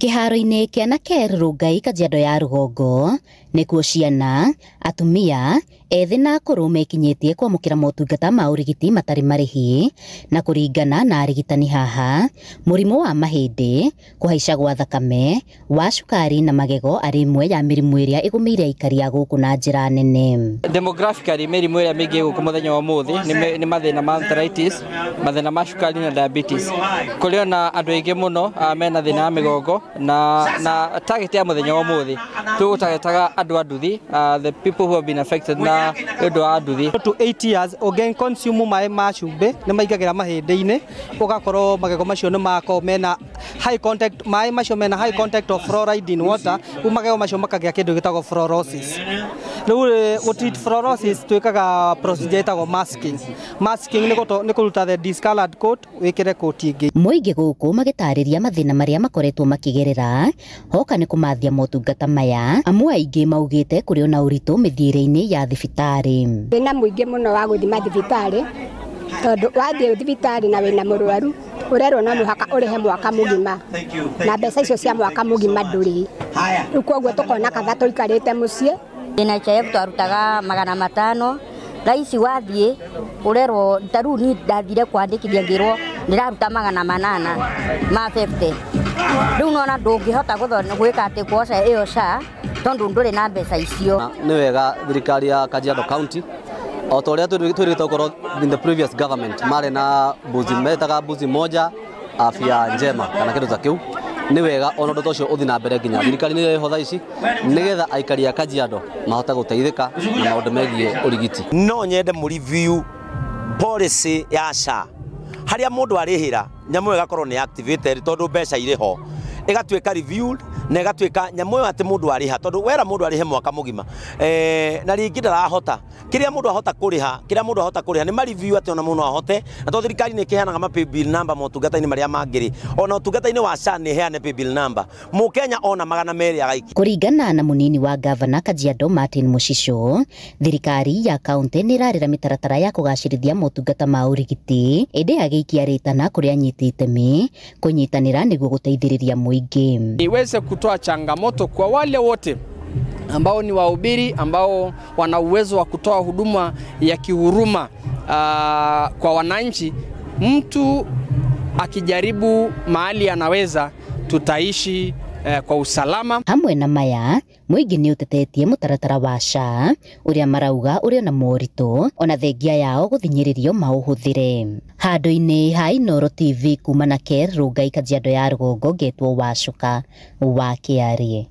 Kĩharo-inĩ kĩa Naker Rongai Kajiado ya rũgongo nĩkuo ciana, atumia, ethĩ na akũrũ mekinyĩtie kwamũkĩra motungata ma ũrigiti matarĩ marĩhi na kũringana na arigitani haha mũrimũ wa mahĩndĩ, kũhaica gwa thakame, wa cukari na magego arĩ ĩmwe ya mĩrimũ ĩrĩa ĩgũmĩire aikari a gũkũ na njĩra nene. Demographically mĩrimũ ĩrĩa mĩingĩ gũkũ mũthenya wa ũmũthĩ nĩ mathĩna ma arthritis, mathĩna ma cukari na diabetes. Kũrĩ ona andũ aingĩ mũno mena thĩna wa mĩgongo na target ya mũthenya wa ũmũthĩ tũgũtagetaga andũ a nduthi, the people who have been affected na ũndũ wa nduthi. To 8 years ũngĩ consume maĩ ma cumbĩ nĩ maingagĩra mahĩndĩ-inĩ, ũgakorwo magego macio nĩ makorwo mena high contact, maĩ macio mena high contact of fluoride in water, rĩu magego macio makagĩa kĩndũ gĩtagwo fluorosis. Rĩu gũ treat fluorosis twĩkaga procedure ĩtagwo masking. Masking nĩ kũruta the discolored coat wĩkĩre coat ĩngĩ. Mũingĩ gũkũ magĩtarĩria mathĩna marĩa makoretwo makĩgerera hoka nĩ kũmathia motungata maya, amu aingĩ maugĩte kũrĩ ona ũritũ mĩthiĩre-inĩ ya thibitarĩ. Thĩna mũingĩ mũno wa gũthiĩ mathibitarĩ tondũ wathiĩ thibitarĩ na wĩna mũrwaru ũrerwo no mũhaka ũrĩhe mwaka mũgima na mbeca icio cia mwaka mũgima ndũrĩ. Rĩu koguo tũkona kaba tũikarĩte mũciĩ. NHIF twarutaga 500, thaa ici wathiĩ ũrerwo ta rĩu niĩ ndathire kwandĩkithia ngĩrwo ndĩraruta 800 ma 50. Rĩu nona ndũngĩhota gwĩka atĩ kuoca ĩyo SHA tondũ ndũrĩ na mbeca icio. Nĩ wega thirikari ya Kajiado County o ta ũrĩa twĩrĩgĩte gũkorwo in the previous government marĩ na mbuzi metaga mbuzi moja afya njema kana kĩndũ ta kĩu. Nĩ wega ona ũndũ ta ũcio ũthiĩ na mbere nginya thirikari nĩ ĩho thaa ici nĩgetha aikari a Kajiado mahote gũteithĩka na maũndũ megiĩ ũrigiti. No nyende mũ review policy ya SHA harĩa mũndũ arĩhĩra nyamũ ĩyo ĩgakorwo nĩ activated tondũ mbeca irĩ ho, ĩgatuĩka reviewed na ĩgatuĩka nyamũ ĩyo atĩ mũndũ arĩha, tondũ wera mũndũ arĩhe mwaka mũgima na rĩngĩ ndarahota kĩrĩa mũndũ ahota kũrĩha, kĩrĩa mũndũ ahota kũrĩha nĩ ma review atĩ ona mũndũ ahote, na tondũ thirikari nĩ ĩkĩheanaga ma pay bill number motungata-inĩ marĩa mangĩ rĩ, ona ũtungata-inĩ wa SHA nĩ ĩheane pay bill number mũkenya ona 200 agaikia. Kũringana na mũnini wa gavana Kajiado Martin Mũcicio, thirikari ya kaunti nĩ ĩrarĩra mĩtaratara ya kũgacĩrithia motungata ma ũrigiti ĩndĩ agĩikia rĩtana kũrĩ anyiti itemi kũnyitanĩra nĩguo gũteithĩrĩria mũingĩ. Iweze kutoa changamoto kwa wale wote ambao ni wahubiri ambao wana uwezo wa kutoa huduma ya kihuruma kwa wananchi. Mtu akijaribu mahali anaweza, tutaishi kwa usalama. Hamwe na maya mũingĩ nĩ ũtetetie mũtaratara wa SHA ũrĩa marauga ũrĩ na moritũ ona thengia yao gũthinyĩrĩrio maũhũthĩre. Handũ-inĩ ha Inooro TV kuma Naker Rongai Kajiado ya rũgongo ngetwo Wacuka wa Kĩarĩ.